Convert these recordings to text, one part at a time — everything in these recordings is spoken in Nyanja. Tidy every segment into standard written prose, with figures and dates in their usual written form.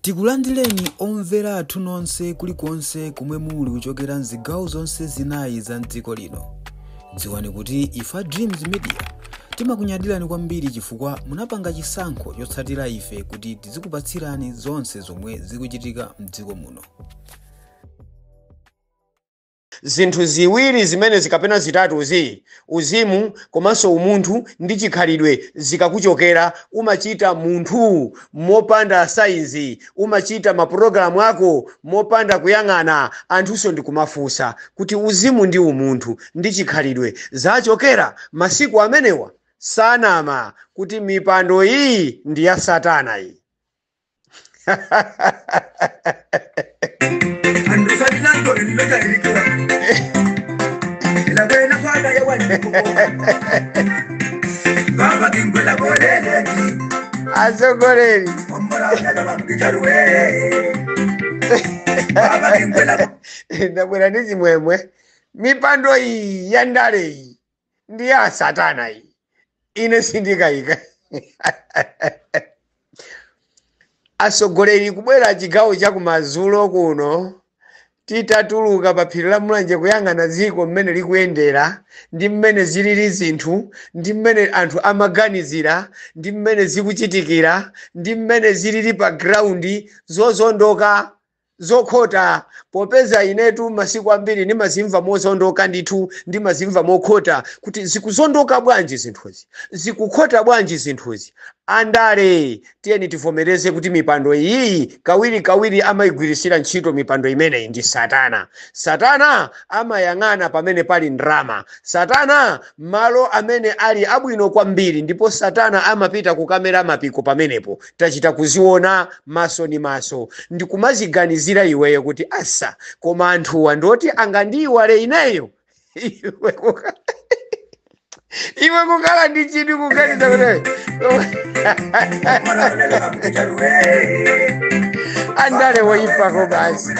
Tikulandireni omvera athu nonse kulikonse komwe muli kuchokera mzigawo zonse zinayi za mdziko lino. Dziwani kuti ife a Dreams Media timakunyadirani kwambiri chifukwa munapanga chisankho chotsatira ife kuti tizikupatsirani zonse zomwe zikuchitika mdziko muno. Zinthu ziwiri zimenezi kapena zitatuzi, uzimu komanso umunthu ndi chikhalidwe, zikakuchokera umachita munthu mopanda saizi, umachita mapulogalamu ako mopanda kuyang'ana anthunso ndikumafunsa kuti uzimu ndi umunthu ndi chikhalidwe zachokera. Masiku amenewa sanama kuti mipando iyi ndi ya satana iyi. Atsogoleri, ndabwera ndi chimwemwe. Mipando iyi ya ndale iyi ndi ya satana iyi, ine sindikayika. Atsogoleri kubwera chigawo chakumadzulo kuno, titatuluka pa phiri la Mulanje kuyang'ana dziko mmene likuyendera ndi mmene zilili zinthu ndi mmene anthu amaganizira ndi mmene zikuchitikira ndi mmene zilili pa ground, zozondoka, zokhota. Popeza inetu masiku ambiri ndimazimva mozondoka ndithu, ndimazimva mokhota kuti zikuzondoka bwanji zinthuzi, zikukhota bwanji zinthuzi. Andale, tiyeni tivomereze kuti mipando iyi kawiri kawiri amayigwirisira ntchito mipando imeneyi ndi satana. Satana amayang'ana pamene pali ndrama, satana malo amene ali abwino kwambiri, ndipo satana amapita kukamera mapiko pamenepo. Tachita kuziona maso ni maso ndikumaziganizira iweyo kuti asa, koma anthuwa ndoti angandiyiwale ineyo? Iwe kukhala ndi chidwi kuganiza kuti andale woyipako basi.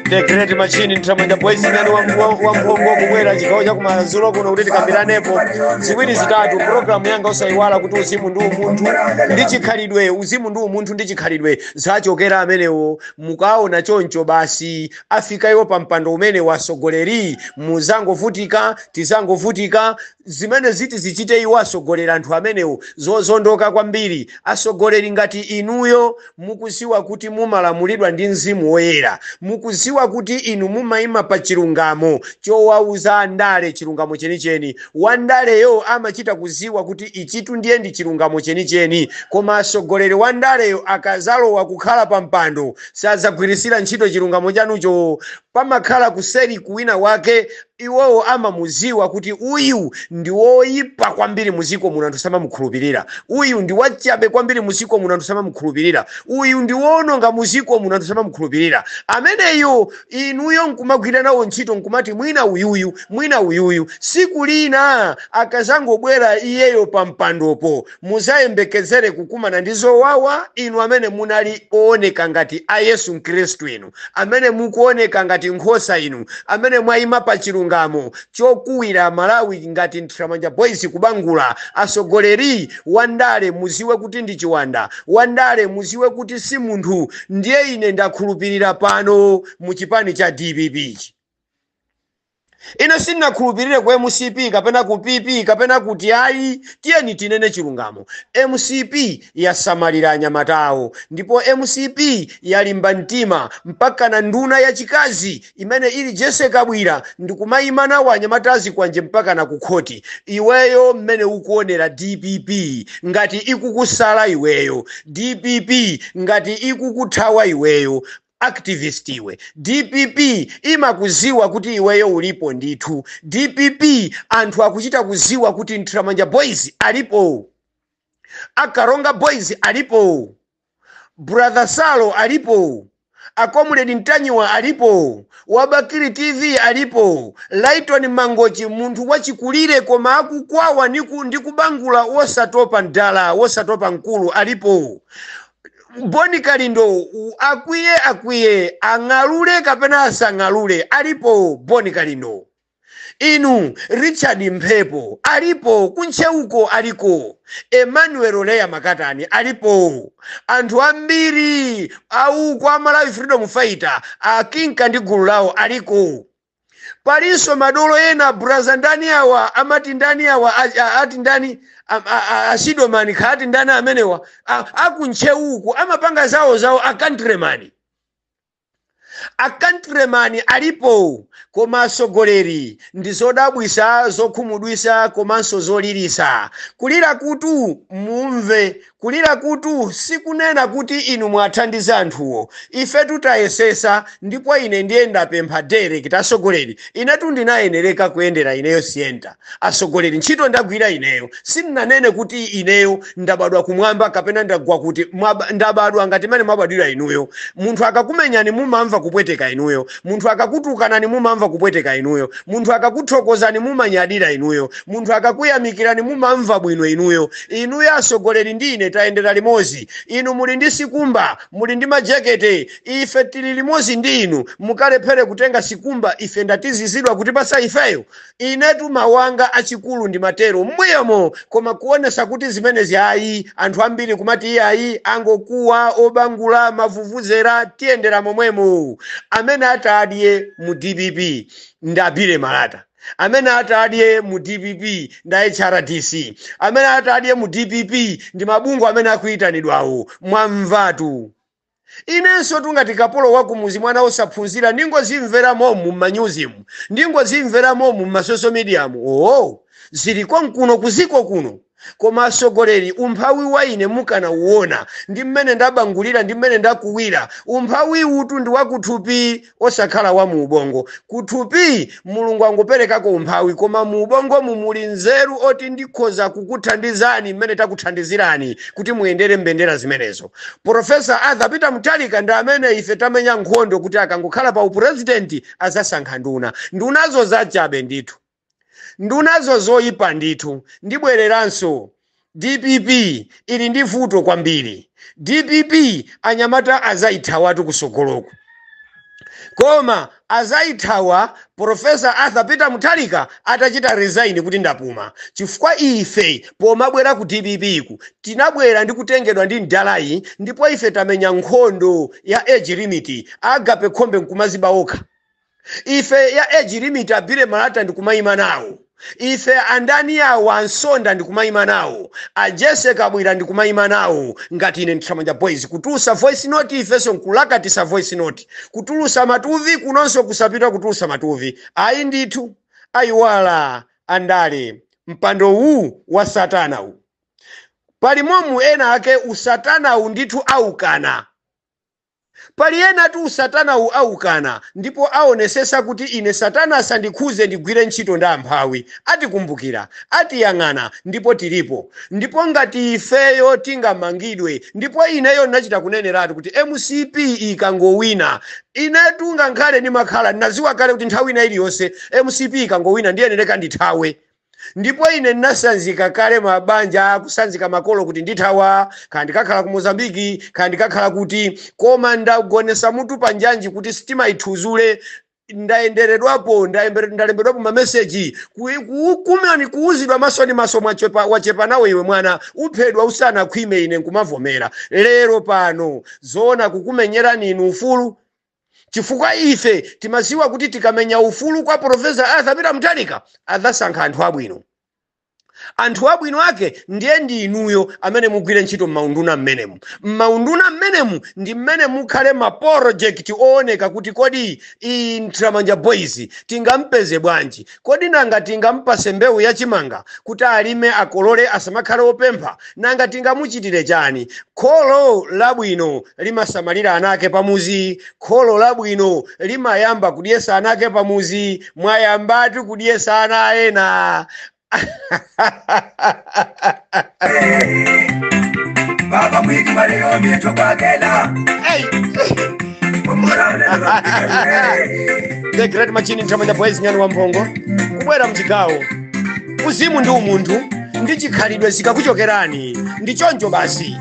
The Great Machine Nthamwenda Boys nani wa mphongo kubwera chigawo cha kumadzulo kuno kuti tikambiranepo ziwiri zitatu. Programu yanga usayiwala kuti uzimu ndi umunthu ndi chikhalidwe, uzimu ndi umunthu ndi chikhalidwe zachokera amenewo. Mukaona choncho basi afika iwo pa mpando umene wasogoleri, muzangovutika, tizangovutika. Zimene ziti zichite iwo asogolera anthu amenewo zozondoka kwambiri. Asogoleri ngati inuyo mukuziwa kuti mumalamulidwa ndi Mzimu Woyera, mukuziwa kuti inu mumayima pa chilungamo chowauza andale chilungamo chenicheni. Wandaleyo amachita kuziwa kuti ichitu ndiye ndi chilungamo chenicheni, koma asogoleri wandaleyo akazalowa kukhala pa mpando sadzagwirisira ntchito chilungamo chanucho. Pamakhala kuseri kuwina wake iwowo amamuziwa kuti uyu ndi woyipa kwambiri muziko muno, anthu samamukhulupirira. Uyu ndi wachabe kwambiri muziko muno, anthu samamukhulupirira. Uyu ndi woononga muziko muno, anthu samamukhulupirira. Ameneyo inuyo nkumagwira nawo ntchito nkumati mwina uyuyu, mwina uyuyu. Siku lina akazangobwera iyeyo pa mpandopo muzayembekezere kukumana ndi zowawa. Inu amene munali ooneka ngati a Yesu Khristu, inu amene mukuoneka ngati nkhosa, inu amene mwayima pa chilungamo chokuwira Malawi ngati Nthamanja Boys kubangula, asogoleri wandale muziwe kuti ndi chiwanda, wandale muziwe kuti si munthu. Ndiye ine ndakhulupirira pano mu chipani cha DPP. Ine sindinakhulupirire ku MCP kapena ku PP kapena kuti ayi. Tiyeni tinene chilungamo, MCP yasamalira anyamatawo, ndipo MCP yalimba mtima mpaka na nduna yachikazi imene ili Jesse Kabwira ndikumayima nawo anyamatazi kwanje mpaka na kukhoti. Iweyo mmene ukuonera DPP ngati ikukusala iweyo, DPP ngati ikukuthawa iweyo activist iwe, DPP imakuziwa kuti iweyo ulipo ndithu. DPP anthu akuchita kuziwa kuti Nthamanja Boys alipo, Akaronga Boys alipo, Brother Salo alipo, Akomredi Ntanyiwa alipo, Wabakiri TV alipo, Lighton Mangochi munthu wachikulire koma akukwawa ndi kubangula wosatopa mdala wosatopa mkulu alipo, Boni Kalindo akwiye akwiye ang'alule kapena asang'alule alipo Boni Kalindo. Inu Richard Mphepo alipo, kuncheuko aliko, Emmanuel Leya Makatani alipo, anthu ambiri auko a Malawi Freedom Fighter akinka ndi gulu lawo aliko. Palinso madolo ena, braza ndani awa, amati ndani awa, ati ndani, asidomani khati ndani amenewa, akuncheuku amapanga zawo zawo, a countryman, a countryman alipo. Koma atsogoleri, ndi zodabwisa, zokhumudwisa komanso zolirisa. Kulira kutu mumve, kulira kutu sikunena kuti inu mwathandiza anthuwo. Ife tutayesesa, ndipo ine ndiye ndapempha direct atsogoleri. Inetu ndinayenereka kuyendera ineyo Sienta. Atsogoleri, ntchito ndagwira ineyo. Sindinanene kuti ineyo ndabadwa kumwamba kapena ndagwa kuti ndabadwa ngati mene mwabadwira inuyo. Munthu akakumenyani mumamva kupweteka inuyo, munthu akakutukanani mumamva kupweteka inuyo, munthu akakuthokozani mumanyadira inuyo, munthu akakuyamikirani mumamva bwino inuyo. Inuyo atsogoleri ndi ine tayendera limodzi. Inu muli ndi sikumba, muli ndi majekete, ife tili limodzi ndi inu. Mukalephere kutenga sikumba, ife ndatizizidwa kutipasa ifeyo. Inetu mawanga achikulu ndi matero mmbuyomo, koma kuonesa kuti zimenezi ayi, anthu ambiri kumati iye ayi, angokuwa obangula mavuvuzera, tiyendera momwemo. Amene atadye mu DPP ndabire Malata, amene atadye mu DPP nda HRDC, amene atadye mu DPP ndi mabungwe amene akuyitanidwawo. Mwamvatu, inenso tungati kapolo wa kumuzi, mwana osaphunzira, ndingozimvera momu mmanyuzimu, ndingozimvera momu mma social media mu. Oo, ziliko nkuno kuziko kuno. Koma atsogoleri, umphawi wa ine mukanauona ndi mmene ndabangulira, ndi mmene ndakuwira. Umphawi utu ndi wakuthupi, osakhala wa mu ubongo. Kuthupi Mulungu angoperekako umphawi, koma mu ubongo mumuli nzeru oti ndikhoza kukuthandizani mmene takuthandizirani kuti muyendere mbendera zimenezo. Professor Arthur Peter Mutharika ndi amene ife tamenya nkhondo kuti akangokhala pa upurezidenti azasankha nduna. Ndunazo zachabe ndithu, ndunazo zoyipa ndithu. Ndibwereranso, DPP ili ndi vuto kwambiri. DPP anyamata azayithawatu kusogoloku, koma azayithawa Professor Arthur Peter Mutharika atachita resign kuti ndapuma, chifukwa ife pomabwera ku DPP ku tinabwera ndi kutengedwa ndi mdalayi, ndipo ife tamenya nkhondo ya age limit. Agape khombe nkumaziba okha. Ife ya age limit, abire Malata ndikumayima nawo. Ife andani awo, ansonda ndikumayima nawo, ajese Kabwira ndikumayima nawo. Ngati ine Nthamanja Boys kutulusa voice note, ifenso nkulakatisa voice note, kutulusa matuvi kunonso, kusapita kutulusa matuvi ayi ndithu. Ayiwala andale, mpando uwu wa satana uwu, pali momu ena ake usatanawu ndithu aukana. Pali ena ati usatanawu aukana, ndipo aonesesa kuti ine satana asandikhuze, ndigwire ntchito ndi amphawi. Atikumbukira, atiyang'ana, ndipo tilipo. Ndipo ngati ifeyo tingamangidwe, ndipo ineyo ndinachita kuneneratu kuti MCP ikangowina, inetu ngakhale ndimakhala ndinaziwa kale kuti nthawi ina iliyonse MCP ikangowina ndiyenereka ndithawe. Ndipo ine ndinasanzika kale mabanja, kusanzika makolo kuti ndithawa, kaya ndikakhala ku Mozambiki, kaya ndikakhala kuti, koma ndagonesa mutu panjanji kuti sitima ithuzule. Ndayenderedwapo, ndalembedwapo mameseji kumani kuuzidwa maso ndi maso, mwachepa, wachepa nawe iwe mwana, uphedwa usanakhwime. Ine nkumavomera. Lero pano zoona kukumenyerani inu ufulu, chifukwa ife timaziwa kuti tikamenya ufulu kwa Professor Arthur Peter Mutharika adzasankha anthu abwino. Anthu abwino ake ndiye ndi inuyo amene mugwire ntchito m'maunduna mmenemu. M'maunduna mmenemu ndi mmene mukhale ma project ooneka kuti kodi iyi Ntramanja Boys tingampeze bwanji? Kodi nanga tingampase mbewu yachimanga kuti alime, akolole, asamakhale opempha? Nanga tingamuchitire chani? Kholo labwino limasamalira ana ake pamuzi. Kholo labwino limayamba kudyesa ana ake pamuzi. Mwayambatu kudyesa ana ena. Baba mwiki mariyo mieto kwagela. Hey! The Great Machine Ntramanja Boys, nyani wa mphongo, kubwera mchigawo. Uzimu ndi umunthu ndi chikhalidwe zikakuchokerani, ndi choncho basi.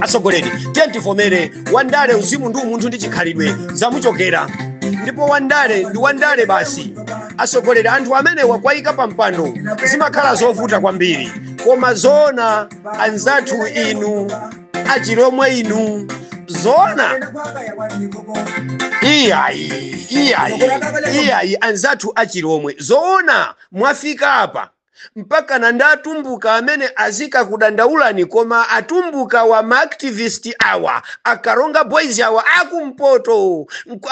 Atsogoleri, tiye tivomere, wandale uzimu ndi umunthu ndi chikhalidwe zamuchokera, ndipo wandale ndi wandale basi. Atsogoleri anthu amenewa kwayika pa mpando zimakhala zovuta kwambiri. Koma zoona, anzathu inu achilomwe inu, zoona, iyayi, iyayi, iyayi, anzathu achilomwe, zoona mwafika apa mpaka na ndatumbuka amene azikakudandaulani? Koma atumbuka wa maactivist awa, akaronga boys awa akumpoto,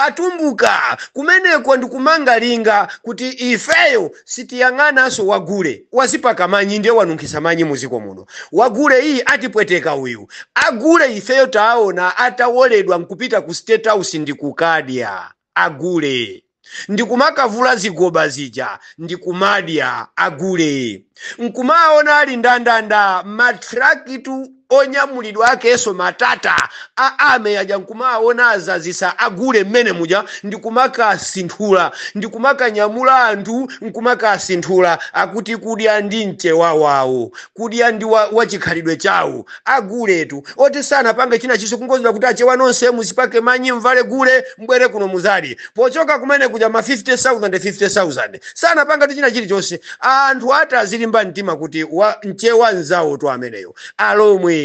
atumbuka kumeneko ndikumanga linga kuti ifeyo sitiyang'ananso wagule wazipaka manyi, ndiye wanunkhisa manyi muziko muno. Wagule iyi atipweteka uyu agule. Ifeyo taona atawoledwa nkupita ku State House ndikukadya agule, ndikumakavula zigoba zija ndikumadya agule, nkumaona ali ndandanda matrakitu onyamulidwa akenso matata a ame aja, nkumaona azazisa agule mmene muja ndikumakasinthula, ndikumakanyamula anthu nkumakasinthula. Akuti kudya ndi mchewa wawo, kudya ndi wachikhalidwe chawo aguletu, oti sanapange china chiso kungozera kuti achewa nonse muzipake manyi, mvale gule, mbwere kuno muzali. Pochoka kumene kuja ma 50,000 50,000, sanapanga ti china chilichonse. Anthu ati azilimba mtima kuti wa mchewa nzawo tu ameneyo. Alomwe,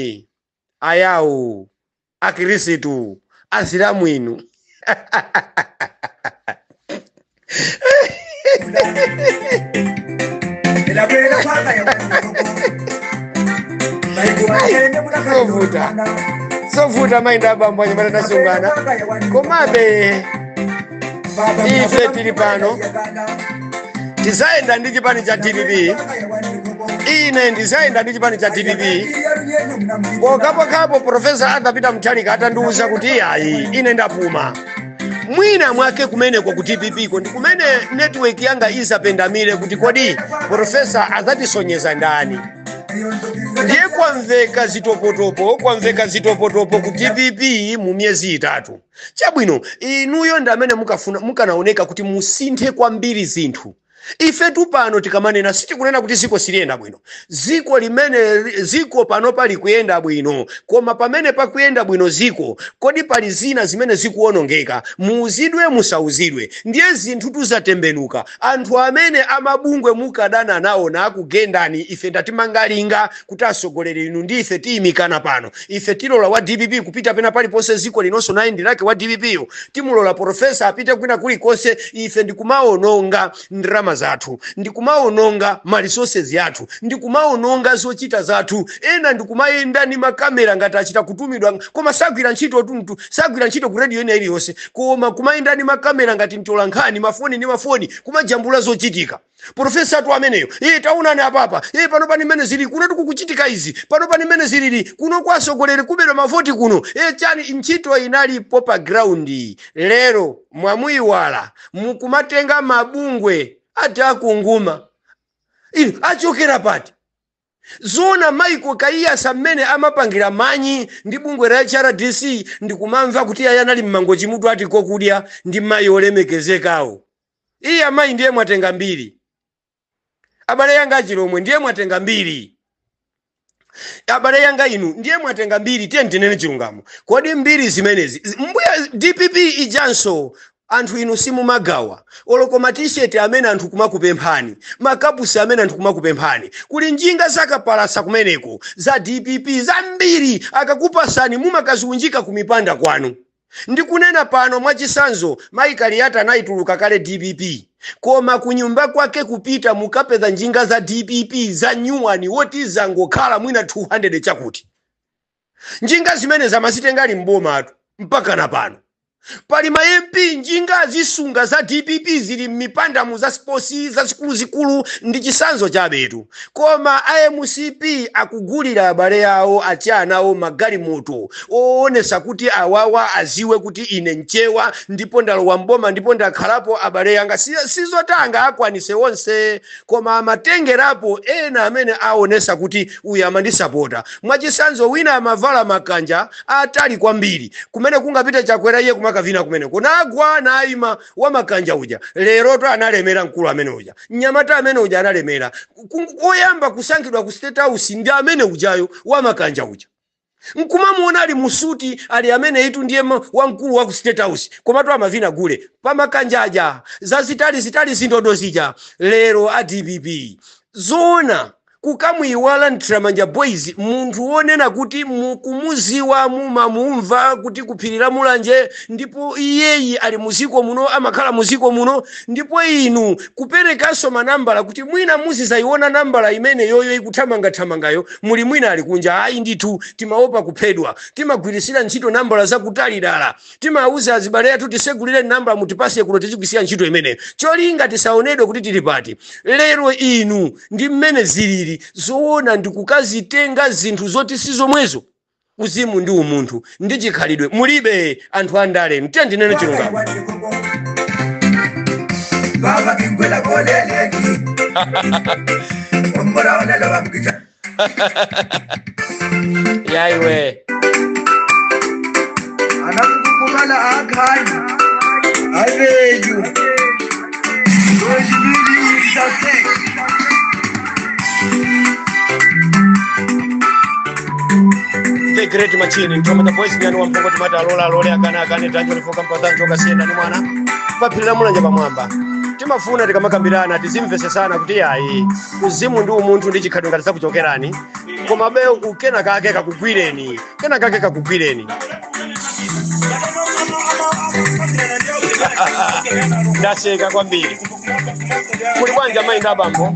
ayawo, akirisitu, asilamu inu. Zovuta, zovuta, mayinda abambo, anyamata tasungana. Komabe ife tili pano, tizayenda ndi chipani cha DPP. Ine ndizayenda ndi chipani cha DPP pokapokapo Profesa Arthur Peter Mutharika atandiuza kuti iyayi, ine ndapuma. Mwina mwake kumeneko ku DPP ko ndi kumene network yanga izapendamire kuti kodi profesa adzatisonyeza ndani? Ndiye kwamveka zitopotopo, kwamveka zitopotopo ku DPP mu miyezi 3. Chabwino, inuyo ndi amene mukafuna mukanaoneka kuti musinthe kwambiri zinthu. Ife tu pano tikamanena, sitikunena kuti ziko siliyenda bwino. Ziko limene ziko pano pali kuyenda bwino, koma pamene pakuyenda bwino ziko, kodi pali zina zimene zikuwonongeka? Muuzidwe, musauzidwe, ndiye zinthu tuzatembenuka. Anthu amene amabungwe mukadana nawo nakugendani, ife ndatimangalinga kuti asogoleri inu ndi ife tiyimikana pano. Ife tilola wa DPP kupita pena paliponse, ziko linonso naye ndilake wa DPP yo, timulola profesa apite kwina kulikonse. Ife ndikumaononga ndalama zathu, ndikumaononga ma resources yathu, ndikumaononga zochita zathu. Ena ndikumayenda ndi makamera ngati achita kutumidwa, koma sagwira ntchito tuntu, sagwira ntchito ku radio ina iliyonse, koma kumayenda ndi makamera ngati mtolankhani, mafoni ndi mafoni, kumajambula zochitika. Profesa tu ameneyo, iye taonani apapa, iye pano pani mmene zili kuno, tikukuchitika izi pano, pani mmene zilili kuno, kwasogoleri kubedwa mavoti kuno, iye chani, ntchito inalipo pa ground. Lero mwamuyiwala, mukumatenga mabungwe ati akunguma inu achokera pati? Zona Michael Kaiyasa mmene amapangira manyi ndi bungwe la HRDC, ndikumamva kuti ayi anali mmangochi mutu ati kokudya ndi mayi olemekezekawo. Iye amayi, ndiye mwatenga mbiri. Abale yanga achilomwe, ndiye mwatenga mbiri. Abale yanga inu, ndiye mwatenga mbiri. Tiye ndinene chilungamo, kodi mbiri zimenezi mbuya DPP ijanso, anthu inu simumagawa oloko matisheti amene anthu kumakupemphani, makapusi amene anthu kumakupemphani. Kuli njinga zakapalasa kumeneko za DPP zambiri, akakupasani mumakaziunjika kumipanda kwanu. Ndikunena pano, mwachisanzo, Mayi anayituluka kale DPP, koma kunyumba kwake kupita mukapeza njinga za DPP za nyuwani woti zangokhala mwina 200 chakuti. Njinga zimene zamazitenga ali mbomatu mpaka na pano. Pali ma MP njinga azisunga za DPP zili m'mipandamu, za sports zazikuluzikulu, ndi chisanzo chabetu. Koma iMCP akugulira abale awo, achana awo, magalimoto oonesa kuti awawa aziwe kuti ine mchewa ndipo ndalowa mboma ndipo ndakhalapo. Abale yanga, sizotanga akwanise onse, koma amatengerapo ena amene aonesa kuti uyu amandisapota. Mwachisanzo, wina amavala makanja atali kwambiri, kumene kungapita Chakwera iye kumakavina kumene kunagwa naima wa makanja uja. Lero to analemera mkulu amene uja, mnyamata amene uja analemera. Oyamba kusankhidwa ku State House ndi amene ujayo wa makanja uja. Nkumamuona ali musuti, ali amene itu ndiye wamkulu wa ku State House, komatu amavina gule pamakanjaja zazitali zitali, zindodo zija. Lero a DPP zoona kukamuiwala Mthiramanja Boys, munthu wonena kuti mukumuziwa, mumamumva kuti kuphirira Mulanje, ndipo iyeyi ali muziko muno, amakhala muziko muno, ndipo inu kuperekanso manambala kuti mwina muzizayiona nambala imene yoyo ikuthamangathamangayo, muli mwina ali kunja. Ayi ndithu, timaopa kuphedwa, timagwirisira ntchito nambala zakutali dala. Timauza azibale athu, tisegulire nambala, mutipase kuno, tizigwisira ntchito imeneyo, cholinga tisaonedwe kuti tili pati. Lero inu ndi mmene zilili, zoona ndikukazitenga zinthu zoti sizomwezo. Uzimu ndi umunthu ndi chikhalidwe mulibe, anthu andale. Mtiye ndinene chilungamo. Baba kingwela koleleki. Umbura onelo bamkija. Yaiwe. Anamkukumala akhani. Abeju. Dojibili sase. The Great Machine, Mthamanda Boys, nyani wa mpongo, timati alola alole, akana akane, tanjo lifoka mpathanjo kasiyenda ni mwana paphirira Mulanje pamwamba. Timafuna tikamakambirana tizimvesesana kuti ayi, uzimu ndi umunthu ndi chikhalidwe ngati zakuchokerani, koma be ukena kake kakugwireni, kena kake kakugwireni. Ndaseka kwambiri. Muli bwanji amayi ndi abambo,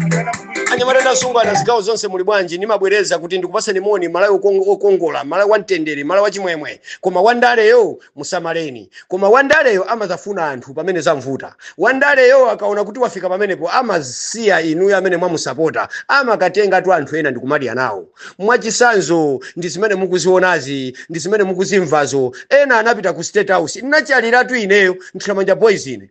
anyamata ndi asungwana, zigawo zonse, muli bwanji? Nimabwereza kuti ndikupaseni moni. Malawi okongola, Malawi wamtendere, Malawi wachimwemwe. Koma wandaleyo musamaleni. Koma wandaleyo amazafuna anthu pamene zamvuta. Wandaleyo akaona kuti wafika pamenepo, amasiya inuyo amene mwamusapota, amakatenga tu anthu ena ndikumadya nawo. Mwachisanzo ndi zimene mukuzionazi, ndi zimene mukuzimvazo. Ena anapita ku State House, nachaliratu ineyo Mthiramanja Boys, ine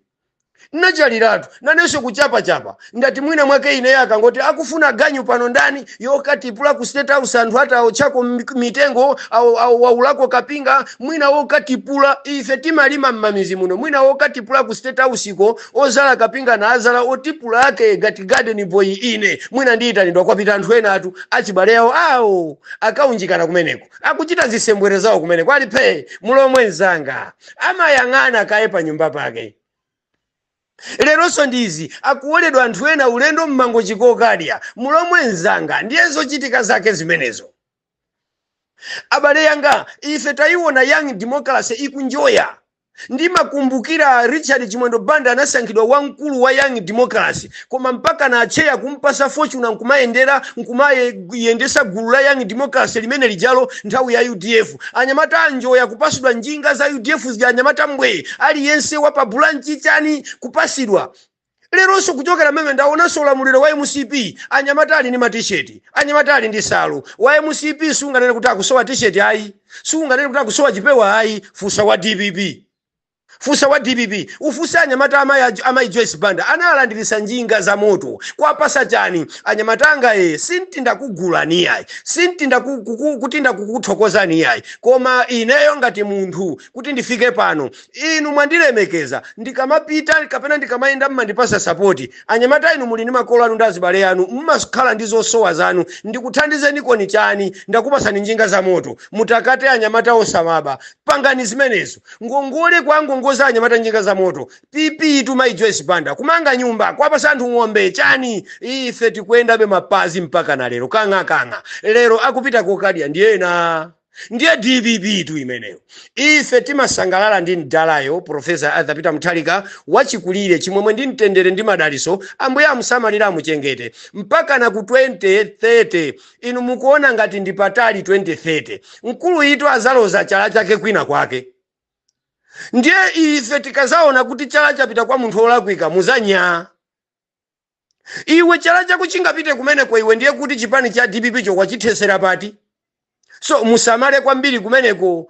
nachaliratu nanenso kuchapachapa. Ndati mwina mwake ineyo akangoti akufuna ganyu pano ndani yokatipula ku State House, anthu ati aotchako mitengo au waulako kapinga, mwina wokatipula. Ife timalima mmamizi muno. Mwina wokatipula ku State House iko ozala kapinga na azala otipula ake ngati garden boy, ine mwina ndiyitanidwa. Kwapita anthu ena atu achibale awo awo, akaunjikana kumeneko, akuchita zisembwere zawo kumeneko, ali phe. Mulomwe mzanga amayang'ana kaye pa nyumba pake. Leronso ndizi akuoledwa anthu ena ulendo mmango chikokadya. Mulomwe mzanga, ndiye zochitika zake zimenezo. Abale yanga, ife tayiona Young Democracy ikunjoya. Ndimakumbukira Richard Chimwendo Banda anasankhidwa wamkulu wa Young Democracy, koma mpaka na acheya kumpasa Fortuner nkumayendera, nkumayendesa gulu la Young Democracy limene lijalo nthawi ya UDF. Anyamata anjoya kupasidwa njinga za UDF zija, anyamata mbwe, aliyense wa pa branch chani kupasidwa. Leronso kuchokera mmene ndaonanso ulamuliro wa MCP, anyamata ali ndi matisheti, anyamata ali ndi salu. Wa MCP sunganene kuti akusowa tisheti ayi, sunganene kuti akusowa chipewa ayi. Fusa wa DPP, fusa wa DPP, ufuse anyamata amayi Joyce Banda analandirisa njinga za moto, kwapasa chani? Anyamata anga e, sintindakugulani ayi, sintinda kuti ndakukuthokozani ayi, koma ineyo ngati munthu kuti ndifike pano, inu mwandilemekeza. Ndikamapita kapena ndikamayenda mmandipasa support. Anyamata inu muli ndi makolo anu ndi azibale anu, mmakhala ndi zosowa zanu. Ndikuthandizeni koni chani? Ndakupasani njinga za moto, mutakate anyamata osamaba, pangani zimenezo. Ngongole kwa ngongoza anyamata njinga za moto, pp tu mayi Joyce Banda kumanga nyumba, kwapasa anthu ng'ombe chani. Ife tikuyendabe mapazi mpaka na lero, kang'a kang'a. Lero akupita kokadya ndiyena, ndiye DPP tu imeneyo. Ife timasangalala ndi mdalayo Professor Arthur Peter Mutharika wachikulire. Chimwemwe ndi mtendere ndi madaliso, Ambuye amusamalira, amuchengete mpaka na ku 2030. Inu mukuona ngati ndi patali 2030, mkulu itu azaloza chala chake kwina kwake. Ndiye ife tikazaona kuti chala chapita kwa munthu wolakwika, muzanya iwe chala chako chingapite kumeneko iwe, ndiye kuti chipani cha DPP cho wachithesera pati? So musamale kwambiri kumeneko.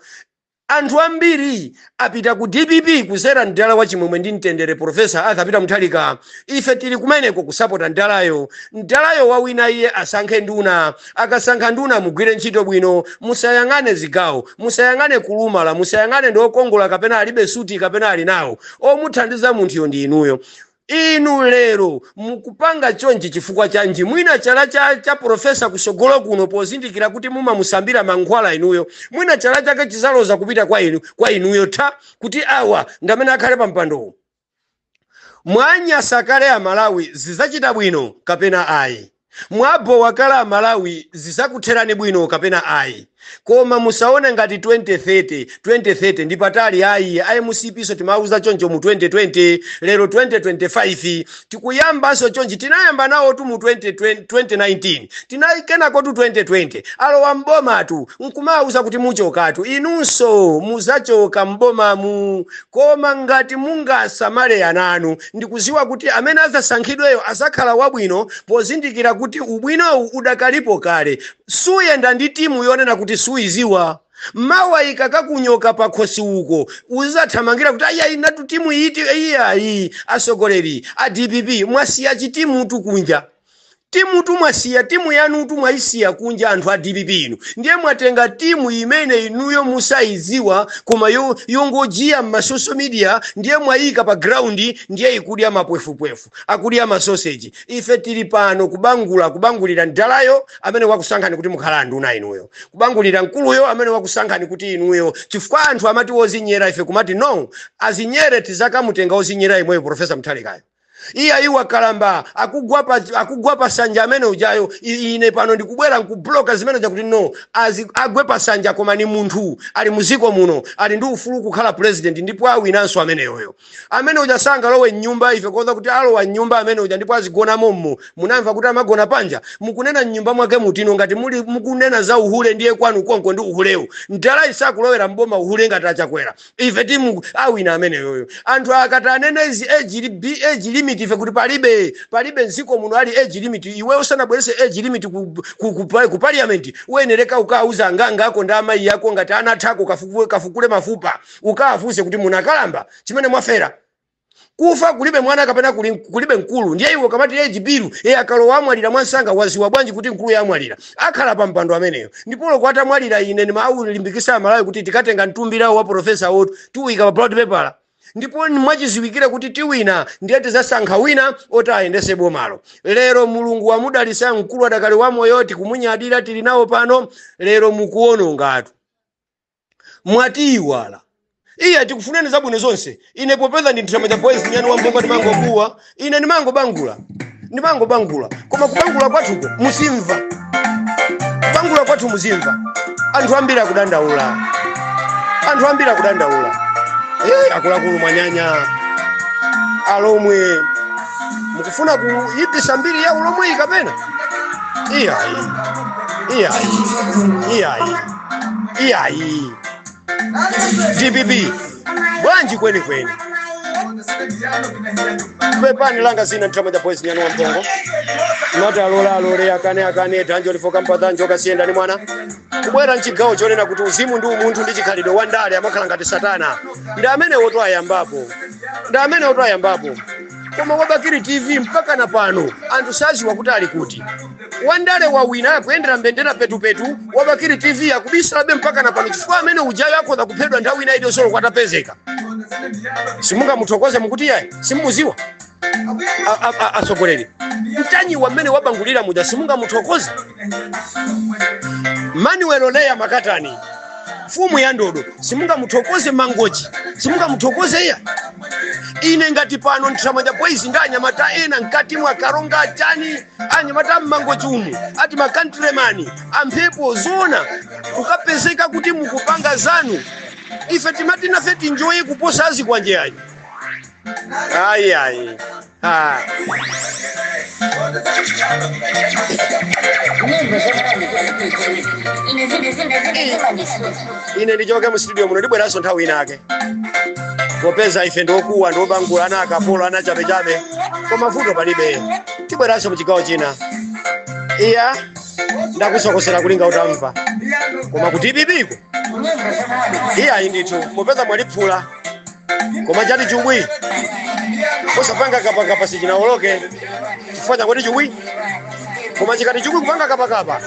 Anthu ambiri apita ku DPP kuzera mdala wa chimwemwe ndi mtendere Professor Arthur Peter Mutharika. Ife tili kumeneko kusapota mdalayo. Mdalayo wawina, iye asankhe nduna. Akasankha nduna, mugwire ntchito bwino, musayang'ane zigawo, musayang'ane kulumala, musayang'ane ndi okongola kapena alibe suti kapena ali nawo. Omuthandiza munthuyo ndi inuyo. Inu lero mukupanga chonchi chifukwa chanji? Mwina chala cha profesa kusogolo kuno, pozindikira kuti mumamusambira mankhwala inuyo, mwina chala chake chizaloza kupita kwa inu, kwa inuyo ta kuti awa ndamene akhale pa mpandowu. Mwanyasa kale Amalawi, zizachita bwino kapena ayi? Mwabowa kale Amalawi, zizakutherani bwino kapena ayi? Koma musaone ngati 2030, 2030 ndi patali ayi. Ayi, MCP so timauza choncho mu 2020, lero 2025 tikuyambanso chonchi. Tinayamba nawo tu mu 2020, 2019 tinakenako tu 2020 alowa mbomatu nkumauza kuti muchokatu. Inunso muzachoka mbomamu, koma ngati mungasamale ananu ndikuziwa kuti amene azasankhidweyo azakhala wabwino, pozindikira kuti ubwinowu udakalipo kale. Suyenda ndi timu yonena kuti suiziwa mawa ikakakunyoka pakhosi uko uzathamangira kuti ayi, natu timu iti iyayi. Asogoleri a DPP, mwasiya chitimutu kunja, timutu mwasiya, timu yanutu mwayisiya kunja. Anthu a DPP inu ndiye mwatenga timu imene inuyo musayiziwa, koma yongojiya m'ma social media, ndiye mwayika pa ground, ndiye ikudya mapwefupwefu, akudya masoseji. Ife tili pano kubangula, kubangulira ndalayo amene wakusankhani kuti mukhala anduna inuyo, kubangulira mkuluyo amene wakusankhani kuti inuyo, chifukwa anthu amati wozinyera, ife kumati no, azinyere tizakamutenga ozinyera imweyo Profesa Mutharikayo. Iye ayiwa kalamba akugwa pa sanja amene ujayo. Ine pano ndikubwera nkubloka zimene chakuti no, agwe pa sanja, koma ni munthu ali muziko muno, ali ndi ufulu kukhala president, ndipo awinanso ameneyoyo. Amene uja sangalowe mnyumba, ife koza kuti alowa mnyumba amene uja ndipo azigona mommo. Munamva kuti amagona panja? Mukunena mnyumba mwake mutino. Ngati muli mukunena za uhule, ndiye kwanu konko ndi uhulewu. Ndala isakulowera mboma uhule ngati achakwera. Ife timu awina ameneyoyo. Anthu akati anene izi age limit, ife kuti palibe, palibe mdziko muno ali age limit. Iwe usanabwerese age limit ku parliament, uyenereka ukauza anganga ako ndi amayi ako ngati anathako, kafukule mafupa ukawafunse kuti munakalamba chimene mwafera. Kufa kulibe mwana kapena kulibe mkulu. Ndiye iwe kamati age bill, iye akalowa amwalira mwansanga, waziwa bwanji kuti mkulu yamwalira? Akhala pa mpando ameneyo, ndipo loko atamwalira, ine ndimaulimbikisa Amalawi kuti tikatenga mtumbirawo wa profesa wotu tiuyika pa ballot paper, ndipo mwachiziwikire kuti tiwina, ndiye tizasankha wina oti ayendese bomalo. Lero Mulungu wamudalisa mkulu adakali wamoyo, tikumunyadira, tili nawo pano. Lero mukuonongatu, mwatiiwala. Iye tikufuneni zabwino zonse. Ine popeza ndi Nthamanja Boys, nyani wa mbongo, ndimangokuwa ine, ndimangobangula, ndimangobangula, koma kubangula kwathuko musimva, kubangula kwathu muzimva. Anthu ambiri akudandaula, anthu ambiri akudandaula. Akuluakulu mwanyanya alomwe, mukufuna kuyipisa mbiri ya ulomwe kapena iyayi, iyayi, iyayi, iyayi. DPP bwanji kwenikweni? Pepani, langa zina Nthamanja Boys, nyani wa mpongo. Mati alola alole, akane akane, dhanjo lifoka mpathanjo kasiyenda ni mwana. Kubwera mchigawo chonena kuti uzimu ndi umunthu ndi chikhalidwe, wandale amakhala ngati satana, ndi amene woto ayambapo, ndi amene woto ayambapo. Koma wabakiri TV mpaka na pano anthu saziwa kuti ali kuti. Wandale wawina akuyendera mbendera petupetu, wabakiri TV akubisalabe mpaka na pano, chifukwa amene ujayo akhoza kuphedwa nthawi ina iliyonse kwatapezeka. Simungamuthokoze, mukuti yayi, simuziwa atsogoleri Mtanyiwa mmene wabangulira muja, simungamuthokoze. Manuel Oleya Makatani, mfumu ya ndodo, simungamuthokoze. Mangochi, simungamuthokoze iya. Ine ngati pano Nthamanja Boys ndi anyamata ena mkati mwa Karonga chani, anyamata mmangochi umu ati ma countryman amphepo, zona kukapezeka kuti mukupanga zanu, ife timati nafe tinjoye kuposa azikwanje ayi, ayi, ayi. Ah. Nyimbo za Ine zimandisuza. Ine ndichoke mu studio muno, ndibweranso nthawi inake, popeza ife ndiokuwa, ndiobangula, ana akapolo, ana chabechabe, koma vuto palibe, tibweranso mu chigawo china. Iya, ndakusokosera kulinga utamva, koma kuti ibibiko Nyimbo za iyayi ndithu, popeza mwaliphula, koma chati chubwi osapanga kapakapa sichinawoloke, chifukwa chakuti chubwi, koma chikati chubwi kupanga kapakapa,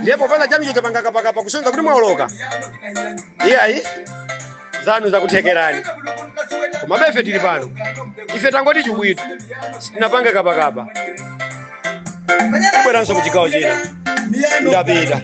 ndiye popanga chanucho chapanga kapakapa, kusonza kuti mwawoloka. Iyayi, zanu zakuthekerani. Komabe ife tili pano, ife tangoti chibwitu, sitinapange kapakapa. Kubweranso ku chigawo china. Ndapita.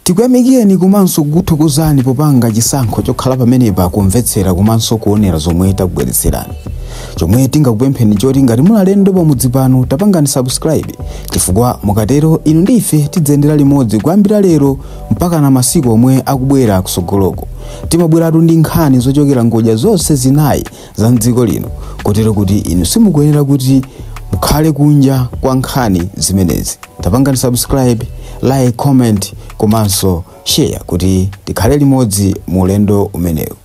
Tikuyamikeni komanso kukuthokozani popanga chisankho chokhala pamenepa kumvetsera komanso kuonera zomwe takubweretserani. Chomwe tingakupempheni choti ngati muli alendo pamudzi pano, tapangani subscribe, chifukwa mukatero inu ndi ife tidzayendera limodzi kuyambira lero mpaka na masiku omwe akubwera kusogoloko. Timabweratu ndi nkhani zochokera ngodya zonse zinayi za mdziko lino, kotero kuti inu simukuyenera kuti mukhale kunja kwa nkhani zimenezi. Tapangani subscribe, like, comment komanso share kuti tikhale limodzi mu ulendo umenewu.